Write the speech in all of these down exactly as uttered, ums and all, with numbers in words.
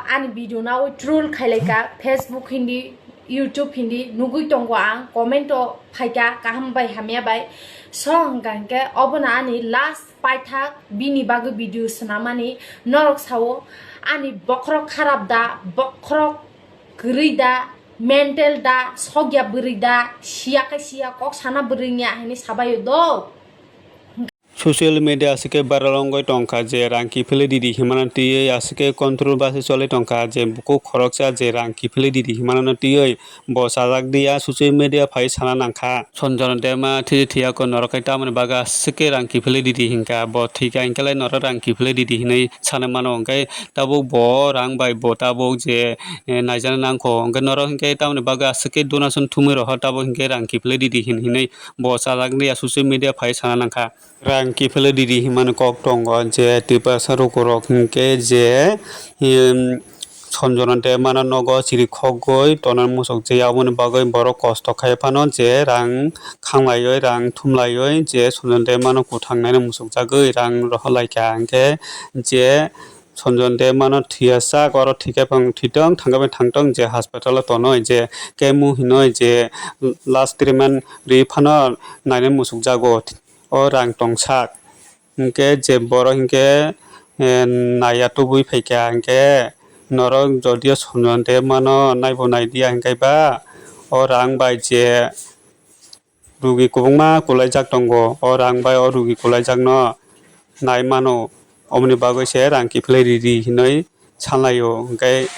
Ani video nawi troll khailaika, Facebook hindi, YouTube hindi nugwi tongo ang, comment o phaika kaham bai hamya bai. So hwnkha hwnkhe obono ani last paithak bini bagwi video swnamani. Norok sao ani bokhorok kharap da, bokhorok kwrwi da, mental da, sokya bwrwi da, siya khe siya, kok sana bwrwi ya hinwi sabaio do. Social media aswk khe viral wngwi tongkha je rang kiphilwi ridi hinmano twiwi aswk khe controversy choli tongkha je bukhuk khoroksa je rang kiphilwi ridi hinmano twiwi bo chajak diya social media phai sana nangkha. Sanjana Debbarma thwi thwiya ko norok khe tamoni bagwi aswk khe rang kiphilwi ridi hinkha, bo thwikha hinkhe lai norok rang kiphilwi ridi hinwi sanwi mano, hinkhe tabuk bo rang bai bo tabuk je, eh, naijana nangkho, hinkhe norok hinkhe tamoni bagwi aswk khe donation thumwi rohor tabuk hinkhe rang kiphilwi ridi hin hinwi bo chajak diya social media phai sana nangkha. Rang kiphilwi ridi hinmani kok tongo je Tiprasa lukurok hinkhe je, em, Sanjana Debbarmano nogo chirikhogwi tonani muchukjak, aboni bagwi borok kosto khai phano je rang khanglaiwi, rang thumlaiwi je Sanjana Debbarmano kwthangnani muchukjagwi rang rohorlaikha. Hinkhe je Sanjana Debbarmano thwiyasak, oro thwikhai phano thwitwng, thangkhai phano thangtwng, je hospital o tonwi je chemo hinwi je last treatment rwi phano nainani muchukjago. O rang tongsak hinkhe je borok hinkhe, eh, naiya tubui phaikha hinkhe norok jodio Sanjana Debbarmano naibo naidiya hinkhe ba o rang bai je rugi kwbangma kwlaijak tongo, o rang bai o rugi kwlaijakno nai mano, omoni bagwi se rang kiphilwi ridi hinwi sanlaio, hinkhe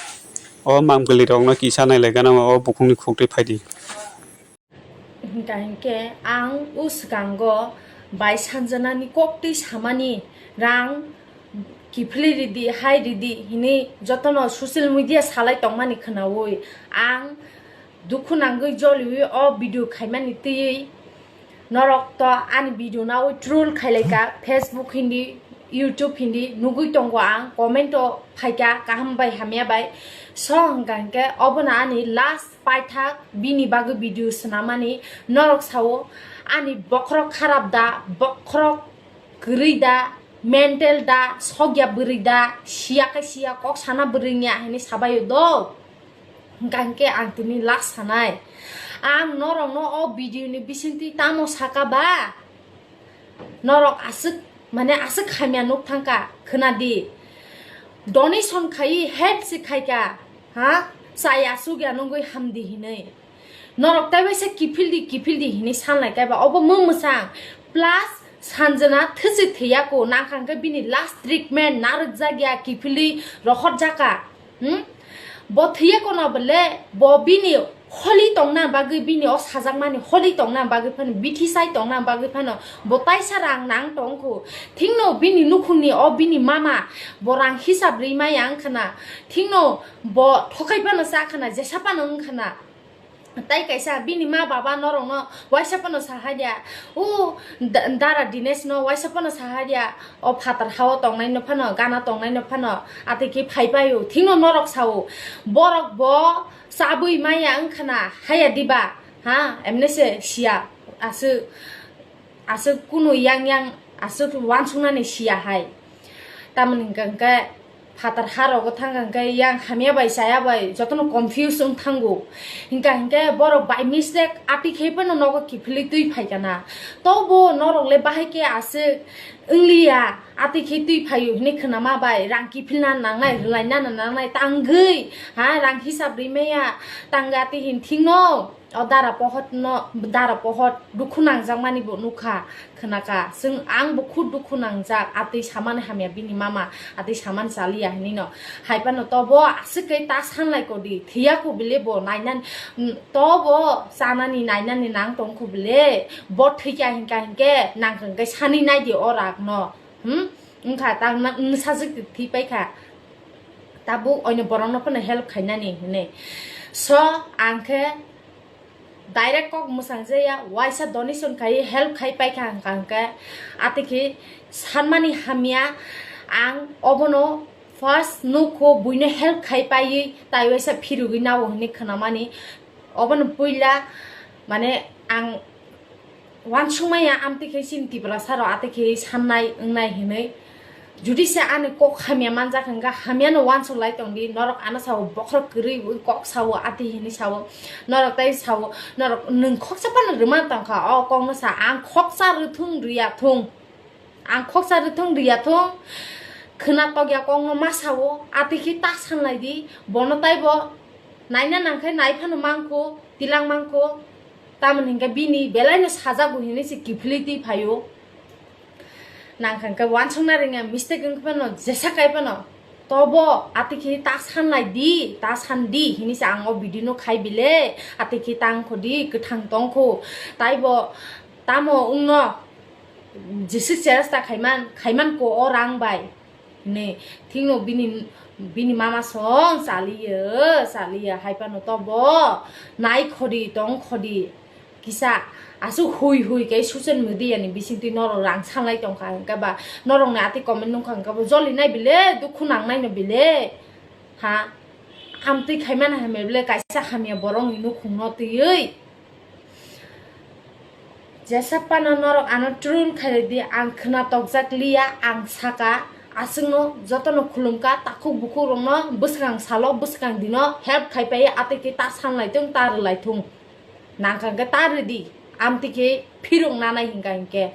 o mangpili rokno kisa nailai gana o bukhukni khuktwi phaidi. Hwnkha hinkhe ang o swkango bai Sanjanani koktwi samani rang kiphilwi ridi, hai ridi hinwi jotono social media salai tongmani khwnaui ang dukhu nangwi joliui o video khaimani twiwi norok to ani video naui troll khailaika, Facebook hindi, YouTube hindi nugwi tongo ang, comment o phaika kaham bai hamya bai. So hwnkha hinkhe obono ani last paithak bini bagwi video swnamani. Norok sao ani bokhorok kharap da, bokhorok kwrwi da, mental da, sokya bwrwi da, siya khe siya, kok sana bwrwi ya hinwi sabaio do. Hwnkha hinkhe ang tini last sanai. Ang norokno o video ni bisingtwi tamo saka ba? Norok aswk, mane aswk hamya nuk thangka, khwna di. Donation khai, help se khaika, ha? Chaya sugya nungwi hamdi hinwi. Norok tei waisa kiphil di, kiphil di hinwi sanlai kaiba. Obo mung mwsang. Plus, Sanjana thwswi thwiya ko, nangkha hwnkhe bini last treatment narwkjak ya, kiphilwi rohorjaka. Hmm? Bo thwiya kono bole, bo bini holi tongna bagwi, bini o sajakmani holi tongna bagwi phano, bithi sai tongna bagwi phano, bo taisa rang nang tongkhu. Thikno bini nukhungni o bini mama, bo rang hisab rwi maya wngkhana. Thikno bo thokai phano cha khana, jesa phano wngkhana. Tai kaisa bini ma baba norokno waisa phano sahadia, o da-, dara Dinesh no waisa phano sahadia, o phatar hao tongnai no phano, gana tongnai no phano, atwi khe phai paio, thikno norok sao, borok bo chabwi maya wngkhana haya diba, ha, emne se siya, aswk, aswk kunu yang yang, aswk wansuknani siya hai, tamoni hwnkha hwnkhe, phatar ha rogo thang kha hwnkhe yang hamya bai chaya bai jotono confuse wng thango. Hwnkha hwnkhe borok by mistake atwi khe phano nogo kiphilwi twi phai kana. Tobo norok le bahai khe aswk wngliya, atwi khe twi phaio hinwi khwnama bai rang kiphilna nangnai, rwlaina nangnai, tangwi ha rang hisab rwi maya, tangwi atwi hin thikno. O dara pohot no, dara pohot dukhu nangjakmani bo nukha, khwnakha. Chwng, ang bo khud dukhu nangjak, atwi samani hamya bini mama, atwi samani chaliya hinwi no. Hai phano tobo aswk khe ta sanlai kodi, thwiya ko bile bo nainani, mm, tobo chanani nainani nang tong kho bile, bo thwikha hinkha hinkhe nang hwnkhe sani naidi o rak no. Hmm? Wngkha ta na-, nwsajwk thwi paikha. Tabuk oino borokno phano help khainani hinwi. So, ang khe direct kok mwsang jaya, waisa donation khai help khai paikha hwnkha hwnkhe, atwi khe sanmani hamya, ang obono first nukho buino help khai paiwi tai waisa phirogwi nao hinwi khwnamani. Obono puila mane ang wansukmaya amtwi khe chini Tiprasa rok atwi khe sannai wngnai hinwi. Judi se ani kok hamya manjak hwnkha, hamyano uansuk lai tongdi. Norok ano sao, bokhorok kwrwi wi kok sao, ati hinwi sao. Norok tai sao, norok nwng khoksa phano rwma tongkha o kokno sa, ang khoksa rwthung rwya thung. Ang khoksa rwthung rwya thung. Khwna tokya kokno ma sao, ati khe ta sanlai di. Bono taibo naina nangkhe nai phano mankho, tilang mankho. Tamoni hinkhe bini belaino sajago hinwi se kiphilwi twi phaio. Nangkha hinkhe uansukna rwngya, mistake wngkhe phano, jesa kai phano. Tobo ati khe ta sanlai di, ta san di hinwi se ang o video no khai bile, ati khe tangkho di, kwthang tongkho. Taibo tamo wngno jesa chesta khaiman, khaiman ko o rang bai. Hinwi thikno bini, bini mama song chaliyo, chaliya hai phano tobo nai khodi, tong khodi. Kisa aswk hui hui khe social media ni bisingtwi norok rang sanlai tongkha, hwnkhe ba norokni ati comment nungkha, hwnkhe bo joli nai bile, dukhu nang nai no bile. Ha? Amtwi khaimani hamya bile, kaisa hamya borokni nukhungno twiwi. Jesa phano norok ano troll khaidi, ang khwna tokjak liya, ang saka, aswkno jotono khulumkha, takhuk bukhuk rokno bwskang salo, bwskang dino help khai phai, ati khe ta sanlai thung, ta rwlai thung. Nangkha hwnkhe ta rwdi, amtwi khe phirok nanai hinkha hinkhe.